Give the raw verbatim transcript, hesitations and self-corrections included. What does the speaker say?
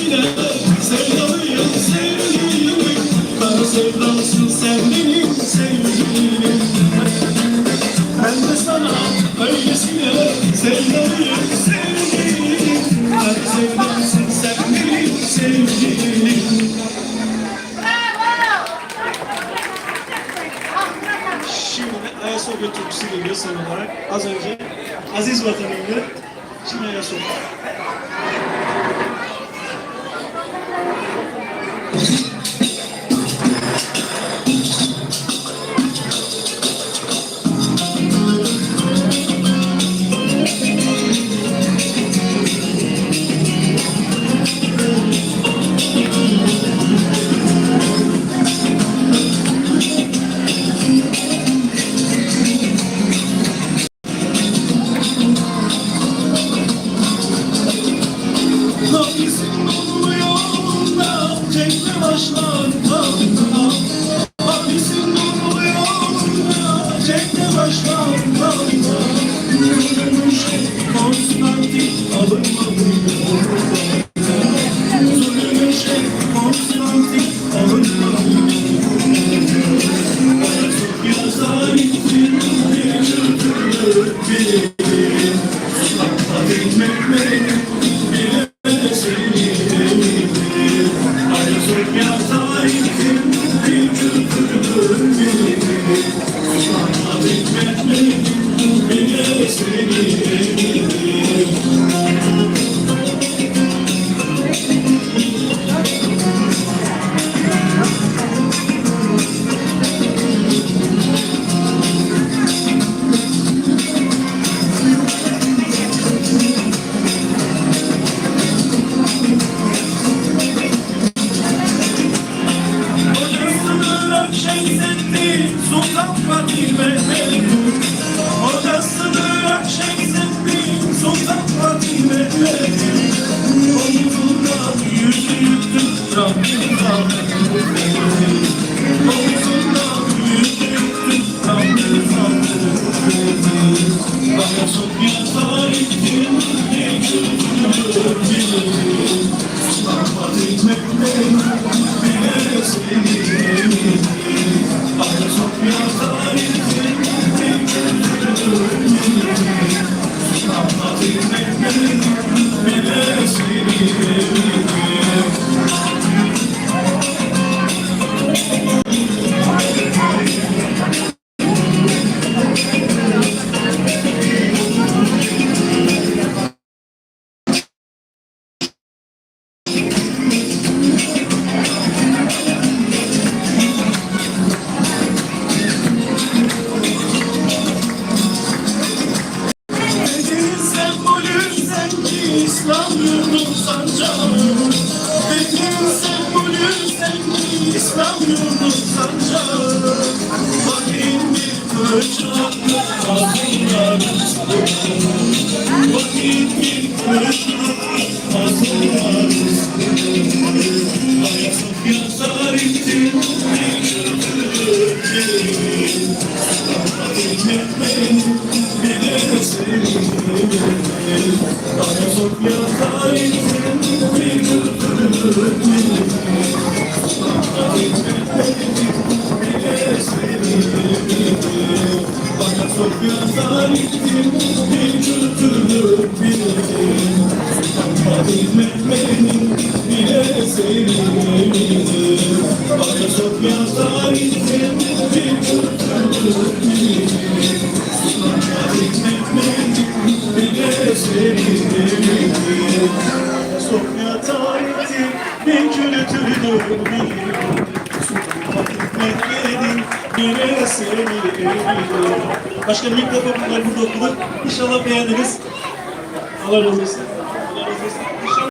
Sevdalıyım sevgilim, kara sevdalısın sen benim sevgilim. Ben de sana öylesine sevdalıyım sevgilim, kara sevdalısın sen benim sevgilim. Şimdi Ayasofya türküsü geliyor son olarak. Az önce Aziz Vatanım'ı Şimdi Ayasofya. Hapsin olmuyor da çekme başlar. Hapsin olmuyor da çekme başlar. Konstantin alınmadı. Hocasını Akşemseddin Sultan Fatih Mehmet. Hocasını Akşemseddin Sultan Fatih Mehmet. Omuzunda yüzüktür Rabbim Fatih. Omuzunda yüzüktür Rabbim Fatih. Ayasofya tarihtir, bir kültürdür. Bedenin sembolü sen ki İslam yurdu sancağı. Bedenin sembolü sen ki İslam yurdu sancağı. Bak indi kılıçlar, masumlar. Bak indi kılıçlar, masumlar. Ayasofya tarihtir, bir türlü Sofya tarihtir, bir kültürdür, bir Mehmet'in bir eseri. Başkanım, ilk defa bunları burada okuduk. İnşallah beğendiniz. Allah razı olsun.